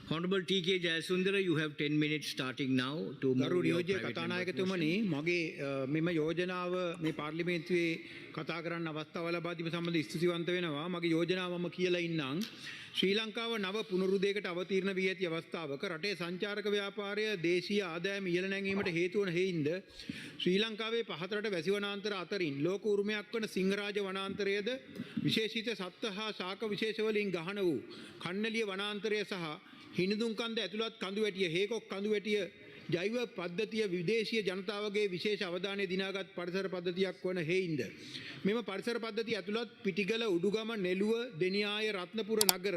Honorable T.K. Jayasundara, you have 10 minutes starting now to move ගරු your නියෝජ්‍ය private member's කතානායකතුමනි, motion. මගේ මෙම යෝජනාව මේ පාර්ලිමේන්තුවේ කතා කරන්න අවස්ථාව ලබා දීම සම්බන්ධ ස්තුතිවන්ත වෙනවා. මගේ යෝජනාව මම කියලා ඉන්නම්. ශ්‍රී ලංකාව නව පුනරුදයකට අවතීර්ණ වී ඇති අවස්ථාවක රටේ සංචාරක ව්‍යාපාරය දේශීය ආදායම ඉහළ නැංවීමට හේතු වන හේයින්ද, ශ්‍රී ලංකාවේ පහතරට වැසි වනාන්තර අතරින් ලෝක උරුමයක් වන සිංහරාජ වනාන්තරයද, විශේෂිත සත්ව හා ශාක විශේෂ වලින් ගහන වූ කන්නලිය වනාන්තරය සහ හිනිදුම් කන්ද ඇතුළත් කඳු වැටිය, හේකොක් කඳු වැටිය ජෛව පද්ධතිය විදේශීය ජනතාවගේ විශේෂ අවධානය දිනාගත් පරිසර පද්ධතියක් වන හේයින්ද, මෙම පරිසර පද්ධතිය ඇතුළත් පිටිගල, උඩුගම, නෙළුව, දෙනියාය, රත්නපුර නගර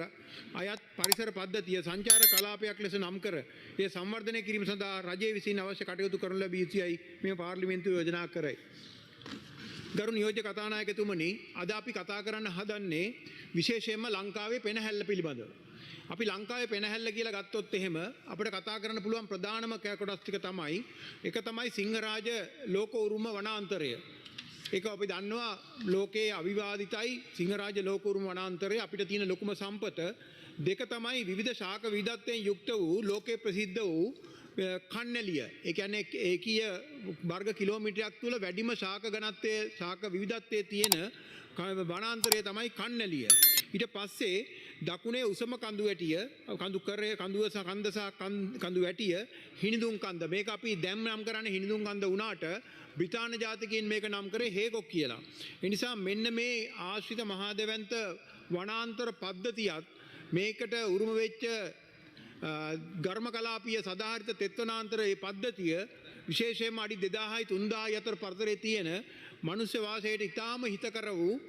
අයත් පරිසර පද්ධතිය සංචාර කලාපයක් ලෙස නම් කර එය සංවර්ධනය කිරීම සඳහා රජය විසින් අවශ්‍ය කටයුතු කරනු ලැබිය යුතුයයි මෙම පාර්ලිමේන්තුව යෝජනා කරයි. ගරු නියෝජ්‍ය කතානායකතුමනි, අද අපි කතා කරන්න හදන්නේ විශේෂයෙන්ම ලංකාවේ පෙනහැල්ල පිළිබඳව. අපි ලංකාවේ පෙනහැල්ල කියලා ගත්තොත් එහෙම අපිට කතා කරන්න පුළුවන් ප්‍රධානම කොටස් ටික තමයි, එක තමයි සිංහරාජ ලෝක උරුම වනාන්තරය. ඒක අපි දන්නවා ලෝකයේ අවිවාදිතයි. සිංහරාජ ලෝක උරුම වනාන්තරය අපිට තියෙන ලොකුම සම්පත. දෙක තමයි විවිධ ශාක විවිධත්වයෙන් යුක්ත වූ ලෝකයේ ප්‍රසිද්ධ වූ කන්නැලිය. ඒ කියන්නේ ඒකීය වර්ග කිලෝමීටරයක් තුල වැඩිම ශාක ඝනත්වය, ශාක විවිධත්වයේ තියෙන වනාන්තරය තමයි කන්නැලිය. ඊට පස්සේ දකුණේ උසම කඳු වැටිය, කඳු කරේ, කඳුව සහ කන්ද සහ කඳු වැටිය හිනිදුම් කන්ද. මේක අපි දැන් නම් කරන්නේ හිනිදුම් කන්ද වුණාට බ්‍රිතාන්‍ය ජාතිකයින් මේක නම් කරේ හේකොක් කියලා. ඒ නිසා මෙන්න මේ ආශ්‍රිත මහා දැවැන්ත වනාන්තර පද්ධතියත්, මේකට උරුම වෙච්ච ඝර්ම කලාපීය සදාහරිත තෙත් වනාන්තර මේ පද්ධතිය විශේෂයෙන්ම අඩි 2000යි 3000යි අතර පරතරයේ තියෙන මනුෂ්‍ය වාසයට ඉතාම හිතකර වූ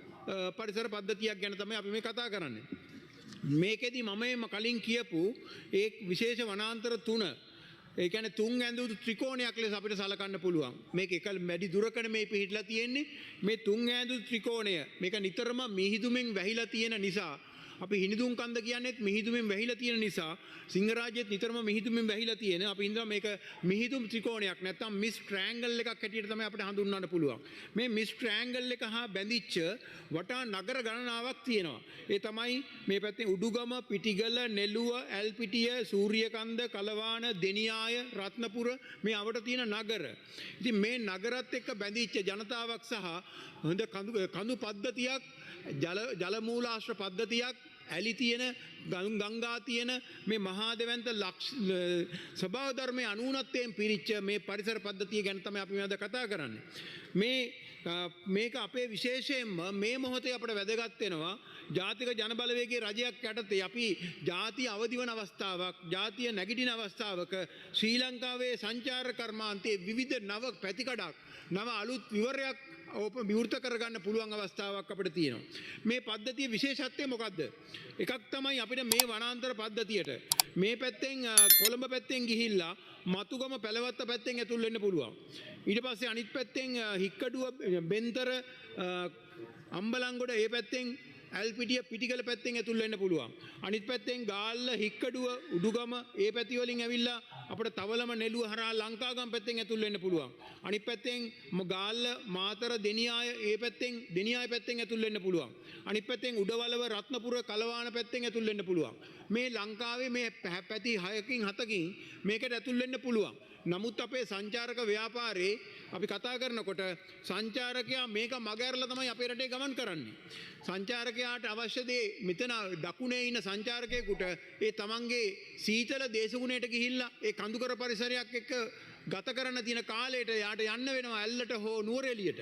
පරිසර පද්ධතියක් ගැන තමයි අපි මේ කතා කරන්නේ. මේකෙදි මම මේ කලින් කියපු ඒ විශේෂ වනාන්තර තුන, ඒ කියන්නේ තුන් ඇඳු ත්‍රිකෝණයක් ලෙස අපිට සලකන්න පුළුවන්. මේක එක මැඩි දුරකන මේ පිහිටලා තියෙන්නේ. මේ තුන් ඇඳු ත්‍රිකෝණය මේක නිතරම මිහිදුමෙන් වැහිලා තියෙන නිසා, අපි හිනිදුම් කන්ද කියන්නේත් මිහිදුමෙන් වැහිලා තියෙන නිසා, සිංහරාජයේත් නිතරම මිහිදුමෙන් වැහිලා තියෙන අපි හිතනවා මේක මිහිදුම් ත්‍රිකෝණයක් නැත්නම් මිස් ට්‍රයැන්ගල් එකක් හැටියට තමයි අපිට හඳුන්වන්න පුළුවන්. මේ මිස් ට්‍රයැන්ගල් එක හා බැඳිච්ච වටා නගර ගණනාවක් තියෙනවා. ඒ තමයි මේ පැත්තෙන් උඩුගම, පිටිගල, නෙළුව, ඇල්පිටිය, සූරියකන්ද, කලවාන, දෙනියාය, රත්නපුර මේ අවට තියෙන නගර. ඉතින් මේ නගරත් එක්ක බැඳිච්ච ජනතාවක් සහ හොඳ කඳු පද්ධතියක්, ජල මූලාශ්‍ර පද්ධතියක්, ඇලි තියෙන, ගංගා තියෙන මේ මහා දෙවන්ත ස්වභාව ධර්මයේ අනූනත්වයෙන් පිරිච්ච මේ පරිසර පද්ධතිය ගැන තමයි අපි මේ අද කතා කරන්නේ. මේක අපේ විශේෂයෙන්ම මේ මොහොතේ අපට වැදගත් වෙනවා. ජාතික ජනබලවේගයේ රජයක් යටතේ අපි ජාතිය අවදි වන අවස්ථාවක්, ජාතිය නැගිටින අවස්ථාවක ශ්‍රී ලංකාවේ සංචාර කර්මාන්තයේ විවිධ නව පැතිකඩක්, නව අලුත් විවරයක් ඕප විවෘත කරගන්න පුළුවන් අවස්ථාවක් අපිට තියෙනවා. මේ පද්ධතියේ විශේෂත්වය මොකද්ද? එකක් තමයි අපිට මේ වනාන්තර පද්ධතියට මේ පැත්තෙන්, කොළඹ පැත්තෙන් ගිහිල්ලා මතුගම පැලවත්ත පැත්තෙන් ඇතුල් වෙන්න පුළුවන්. ඊට පස්සේ අනිත් පැත්තෙන්, හික්කඩුව, බෙන්තර, අම්බලන්ගොඩ ඒ පැත්තෙන් ඇල්පිටිය පිටිගල පැත්තෙන් ඇතුල් වෙන්න පුළුවන්. අනිත් පැත්තෙන් ගාල්ල, හික්කඩුව, උඩුගම ඒ පැති වලින් ඇවිල්ලා අපිට තවලම නෙළුව හරහා ලංකාගම පැත්තෙන් ඇතුල් වෙන්න පුළුවන්. අනිත් පැත්තෙන් ගාල්ල, මාතර, දෙනියාය ඒ පැත්තෙන් දෙනියාය පැත්තෙන් ඇතුල් වෙන්න පුළුවන්. අනිත් පැත්තෙන් උඩවලව, රත්නපුර, කලවාන පැත්තෙන් ඇතුල් වෙන්න පුළුවන්. මේ ලංකාවේ මේ පැති 6කින් 7කින් මේකට ඇතුල් වෙන්න පුළුවන්. නමුත් අපේ සංචාරක ව්‍යාපාරේ අපි කතා කරනකොට සංචාරකයා මේක මගහැරලා තමයි අපේ රටේ ගමන් කරන්නේ. සංචාරකයාට අවශ්‍ය දේ මෙතන දකුණේ ඉන්න සංචාරකයෙකුට ඒ තමන්ගේ සීතල දේශගුණයට ගිහිල්ලා ඒ කඳුකර පරිසරයක් එක්ක ගත කරන්න තියෙන කාලයට යාට යන්න වෙනවා ඇල්ලට හෝ නුවරඑළියට.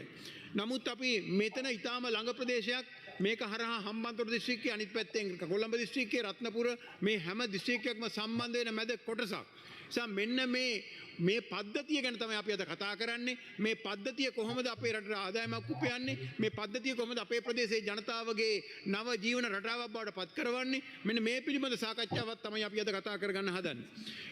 නමුත් අපි මෙතන ඊටාම ළඟ ප්‍රදේශයක් මේක හරහා හම්බන්තොට දිස්ත්‍රික්කයේ, අනිත් පැත්තෙන් කොළඹ දිස්ත්‍රික්කයේ, රත්නපුර මේ හැම දිස්ත්‍රික්කයක්ම සම්බන්ධ වෙන මැද කොටසක්. නිසා මෙන්න මේ පද්ධතිය ගැන තමයි අපි අද කතා කරන්නේ. මේ පද්ධතිය කොහොමද අපේ රටට ආදායමක් උපයන්නේ? මේ පද්ධතිය කොහොමද අපේ ප්‍රදේශයේ ජනතාවගේ නව ජීවන රටාවක් බවට පත් කරවන්නේ? මෙන්න මේ පිළිබඳ සාකච්ඡාවක් තමයි අපි අද කතා කරගන්න හදන්නේ.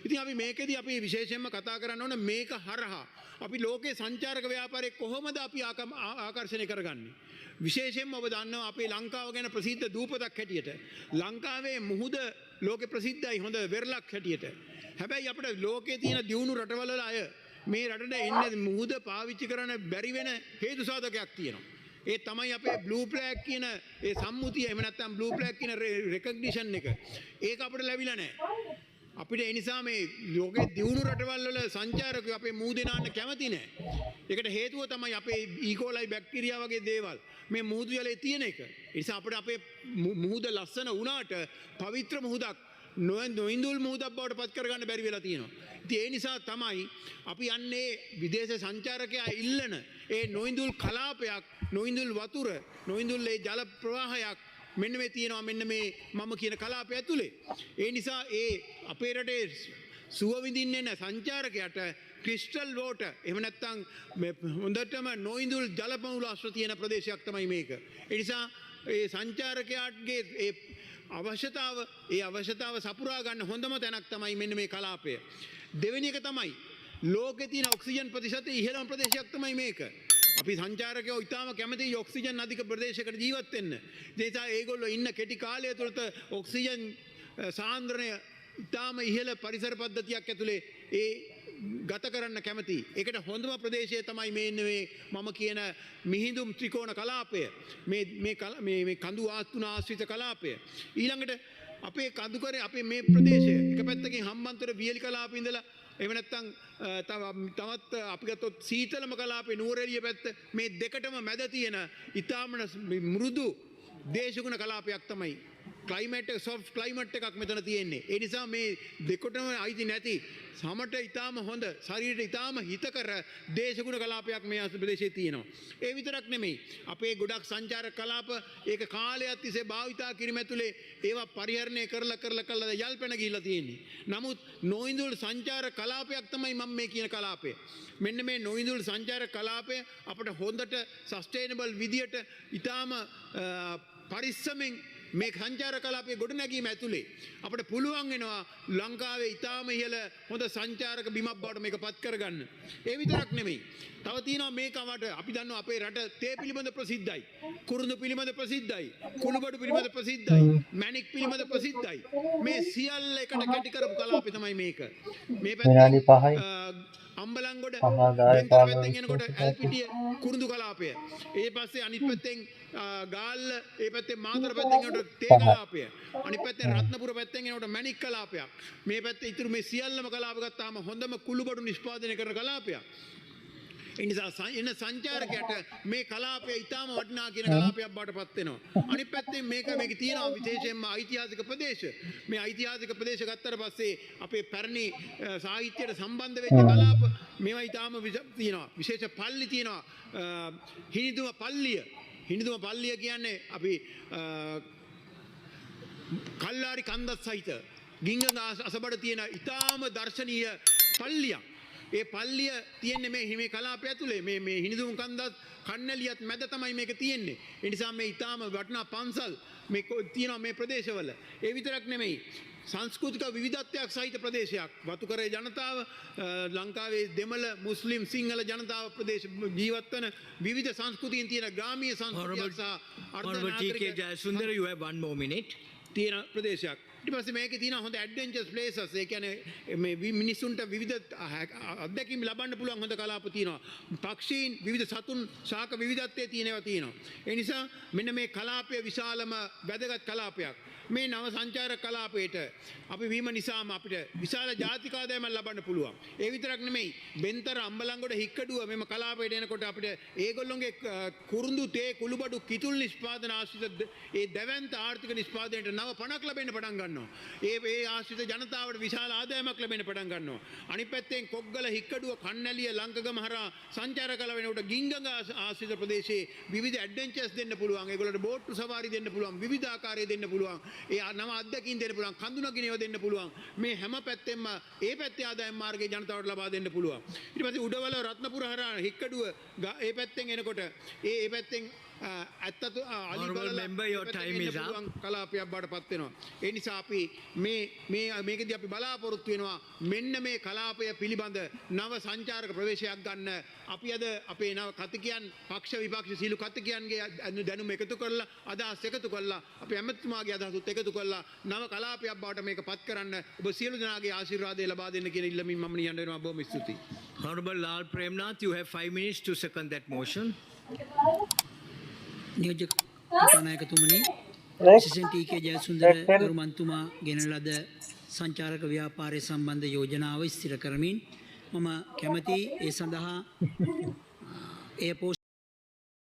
ඉතින් අපි මේකෙදි අපි විශේෂයෙන්ම කතා කරන්න ඕන මේක හරහා අපි ලෝකේ සංචාරක ව්‍යාපාරය කොහොමද අපි ආකර්ෂණය කරගන්නේ? විශේෂයෙන්ම ඔබ දන්නවා අපේ ලංකාව ගැන ප්‍රසිද්ධ දූපතක් හැටියට ලංකාවේ මුහුද ලෝකෙ ප්‍රසිද්ධයි හොඳ වෙරළක් හැටියට. හැබැයි අපිට ලෝකේ තියෙන දියුණු රටවල් වල අය මේ රටට එන්න මුහුද පාවිච්චි කරන්න බැරි වෙන හේතු සාධකයක් තියෙනවා. ඒ තමයි අපේ බ්ලූ ෆ්ලැග් කියන ඒ සම්මුතිය, එහෙම නැත්නම් බ්ලූ ෆ්ලැග් කියන රෙකග්නිෂන් එක. ඒක අපිට ලැබිලා නැහැ. අපිට ඒ නිසා මේ ලෝකේ දියුණු රටවල් වල සංචාරකයෝ අපේ මූදේ නාන්න කැමති නෑ. ඒකට හේතුව තමයි අපේ ඊකෝලයි බැක්ටීරියා වගේ දේවල් මේ මුහුදු ජලයේ තියෙන එක. ඒ නිසා අපිට අපේ මුහුද ලස්සන වුණාට පවිත්‍ර මුහුදක් නොඉඳුල් මුහුදක් බවට පත් කරගන්න බැරි වෙලා තියෙනවා. ඉතින් ඒ නිසා තමයි අපි යන්නේ විදේශ සංචාරකයා ඉල්ලන ඒ නොඉඳුල් කලාපයක්, නොඉඳුල් වතුර, නොඉඳුල් ඒ ජල ප්‍රවාහයක් මෙන්න මේ තියෙනවා මෙන්න මේ මම කියන කලාපය ඇතුලේ. ඒ නිසා ඒ අපේ රටේ සුව විඳින්න එන සංචාරකයාට ක්‍රිස්ටල් වෝටර් එහෙම නැත්නම් මේ හොඳටම නොඉඳුල් ජල මූලාශ්‍ර තියෙන ප්‍රදේශයක් තමයි මේක. ඒ නිසා ඒ සංචාරකයාගේ ඒ අවශ්‍යතාව, ඒ අවශ්‍යතාව සපුරා ගන්න හොඳම තැනක් තමයි මෙන්න මේ කලාපය. දෙවෙනි එක තමයි ලෝකේ තියෙන ඔක්සිජන් ප්‍රතිශතය ඉහළම ප්‍රදේශයක් තමයි මේක. අපි සංචාරකයෝ ඉතාම කැමතියි ඔක්සිජන් අධික ප්‍රදේශයකට ජීවත් වෙන්න. ඒ නිසා ඒගොල්ලෝ ඉන්න කෙටි කාලය තුළත ඔක්සිජන් සාන්ද්‍රණය ඉතාම ඉහළ පරිසර පද්ධතියක් ඇතුලේ ඒ ගත කරන්න කැමතියි. ඒකට හොඳම ප්‍රදේශය තමයි මේ මේ මම කියන මිහිඳුම් ත්‍රිකෝණ කලාපය. මේ මේ මේ මේ කඳු ආස්තුන ආශ්‍රිත කලාපය. ඊළඟට අපේ කඳුකරේ අපේ මේ ප්‍රදේශය එක පැත්තකින් හම්බන්තොට වියලි කලාපේ ඉඳලා එහෙම නැත්නම් තවත් අපි ගත්තොත් සීතලම කලාපේ නුවරඑළිය පැත්ත මේ දෙකටම මැද තියෙන ඉතාම මෘදු දේශගුණ කලාපයක් තමයි. ක්ලයිමේට් එක සොෆ්ට් ක්ලයිමේට් එකක් මෙතන තියෙන්නේ. ඒ නිසා මේ දෙකටම අයිති නැති සමට ඉතාම හොඳ ශරීරයට ඉතාම හිතකර දේශගුණ කලාපයක් මේ ප්‍රදේශයේ තියෙනවා. ඒ විතරක් නෙමෙයි. අපේ ගොඩක් සංචාරක කලාප ඒක කාලයක් තිස්සේ භාවිතා කිරීම ඇතුලේ ඒවා පරිහරණය කරලා කරලා කරලා යල් පැන ගිහිල්ලා තියෙන්නේ. නමුත් නොඉඳුල් සංචාර කලාපයක් තමයි මම මේ කියන කලාපය. මෙන්න මේ නොඉඳුල් සංචාර කලාපය අපට හොඳට සස්ටේනබල් විදියට ඉතාම පරිස්සමෙන් මේ සංචාර කලාපයේ ගොඩනැගීම ඇතුලේ අපිට පුළුවන් වෙනවා ලංකාවේ ඉතාම ඉහළ හොඳ සංචාරක බිමක් බවට මේක පත් කරගන්න. ඒ විතරක් නෙමෙයි. තව තියෙනවා මේක වට අපි දන්නවා අපේ රට තේ පිළිබඳ ප්‍රසිද්ධයි. කුරුඳු පිළිබඳ ප්‍රසිද්ධයි. කුළුබඩු පිළිබඳ ප්‍රසිද්ධයි. මැණික් පිළිබඳ ප්‍රසිද්ධයි. මේ සියල්ල එකට කැටි කරපු කලාපය තමයි මේක. මේ විනාඩි පැත්තෙන් 5යි. අම්බලන්ගොඩ 5 10 බෙන්තර 15 පැත්තෙන් 20 එනකොට 30. ඇල්පිටිය කුරුඳු කලාපය. ඒ පස්සේ අනිත් පැත්තෙන් ගාල්ල, ඒ පැත්තෙන් මාතර පැත්තෙන් එනකොට තේ 5. කලාපය. අනිත් පැත්තෙන් රත්නපුර පැත්තෙන් එනකොට මැණික් කලාපයක්. මේ පැත්තේ ඉතුරු මේ සියල්ලම කලාප ගත්තාම හොඳම කුළුබඩු නිෂ්පාදනය කරන කලාපයක්. ඒ නිසා එන සංචාරකයට මේ කලාපය ඉතාම වටිනා කියන කලාපයක් බවට පත් වෙනවා. අනිත් පැත්තෙන් මේක තියෙනවා විශේෂයෙන්ම ඓතිහාසික ප්‍රදේශ. මේ ඓතිහාසික ප්‍රදේශ ගත්තට පස්සේ අපේ පැරණි සාහිත්‍යයට සම්බන්ධ වෙච්ච කලාප මේවා ඉතාම තියෙනවා. විශේෂ පල්ලි තියෙනවා. හිනිදුම පල්ලිය. හිනිදුම පල්ලිය කියන්නේ අපි කල්ලාරි කන්දත් සහිත ගිංගඟ අසබඩ තියෙන ඉතාම දර්ශනීය පල්ලියක්. ඒ පල්ලිය තියෙන්නේ මේ හිමේ කලාපය ඇතුලේ මේ මේ හිනිදුම් කන්දත් කන්නැලියත් මැද තමයි මේක තියෙන්නේ. ඒ නිසා මේ ඉතාම වටිනා පන්සල් මේ තියෙනවා මේ ප්‍රදේශවල. ඒ විතරක් නෙමෙයි. සංස්කෘතික විවිධත්වයක් සහිත ප්‍රදේශයක්. වතුකරේ ජනතාව, ලංකාවේ දෙමළ, මුස්ලිම්, සිංහල ජනතාව ප්‍රදේශ ජීවත් වන විවිධ සංස්කෘතීන් තියෙන ග්‍රාමීය සංස්කෘතියක් සහ අර්ධ Honorable T.K. නාගරික Jayasundara, you have one more minute. තියෙන ප්‍රදේශයක්. ඊට පස්සේ මේකේ තියෙන හොඳ ඇඩ්වෙන්චර්ස් ප්ලේසස්. ඒ කියන්නේ මේ මිනිස්සුන්ට විවිධ අත්දැකීම් ලබන්න පුළුවන් හොඳ කලාප තියෙනවා. පක්ෂීන් විවිධ සතුන් ශාක විවිධත්වයේ තියෙන ඒවා තියෙනවා. ඒ නිසා මෙන්න මේ කලාපය විශාලම වැදගත් කලාපයක්. මේ නව සංචාරක කලාපයට අපි වීම නිසාම අපිට විශාල ජාතික ආදායමක් ලබන්න පුළුවන්. ඒ විතරක් නෙමෙයි, බෙන්තර අම්බලන්ගොඩ හික්කඩුව මෙම කලාපයට එනකොට අපිට ඒගොල්ලොන්ගේ කුරුඳු තේ කුළුබඩු කිතුල් නිෂ්පාදන ආශ්‍රිත ඒ දැවැන්ත ආර්ථික නිෂ්පාදනයට නව පණක් ලැබෙන්න පටන් ගන්නවා. ඒ ඒ ආශ්‍රිත ජනතාවට විශාල ආදායමක් ලැබෙන්න පටන් ගන්නවා. අනිත් පැත්තෙන් කොග්ගල හික්කඩුව කන්නැලිය ලංකගම හරහා සංචාර කළ වෙනකොට ගිංගඟ ආශ්‍රිත ප්‍රදේශයේ විවිධ ඇඩ්වෙන්චර්ස් දෙන්න පුළුවන්. ඒගොල්ලන්ට බෝට්ටු සවාරි දෙන්න පුළුවන්, විවිධ ආකාරයේ දෙන්න පුළුවන්. ඒ නව අත්දැකීම් දෙන්න පුළුවන්, කඳු නගින ඒවා දෙන්න පුළුවන්. මේ හැම පැත්තෙම ඒ පැත්තේ ආදායම් මාර්ගයේ ජනතාවට ලබා දෙන්න පුළුවන්. ඊට පස්සේ උඩවල රත්නපුර හරහා හික්කඩුව ඒ පැත්තෙන් එනකොට ඒ ඒ පැත්තෙන් ඇත්තතු අලි Honorable බලලා member, your ඒ පැත්තෙන් time එන්න is up. පුළුවන් කලාපයක් බවට පත් වෙනවා. ඒ නිසා අපි මේ මේ මේකදී අපි බලාපොරොත්තු වෙනවා මෙන්න මේ කලාපය පිළිබඳ නව සංචාරක ප්‍රවේශයක් ගන්න. අපි අද අපේ නව කතිකයන් පක්ෂ විපක්ෂ සීළු කතිකයන්ගේ දැනුම එකතු කරලා අදහස් එකතු කරලා අපි ඇමතිතුමාගේ අදහසුත් එකතු කරලා නව කලාපයක් බවට මේක පත් කරන්න ඔබ සියලු දෙනාගේ ආශිර්වාදය ලබා දෙන්න කියන ඉල්ලමින් මම නියඬ වෙනවා. බොහොම ස්තුතියි. Honorable Lal Premnath, you have 5 minutes to second that motion. නියෝජ්‍ය කතානායකතුමනි, Next. විශේෂයෙන් ටී.කේ ජයසුන්දර Second. ගරු මන්තුමා ගෙන ලද සංචාරක ව්‍යාපාරය සම්බන්ධ යෝජනාව ස්ථිර කරමින් මම කැමති ඒ සඳහා එය පෝෂ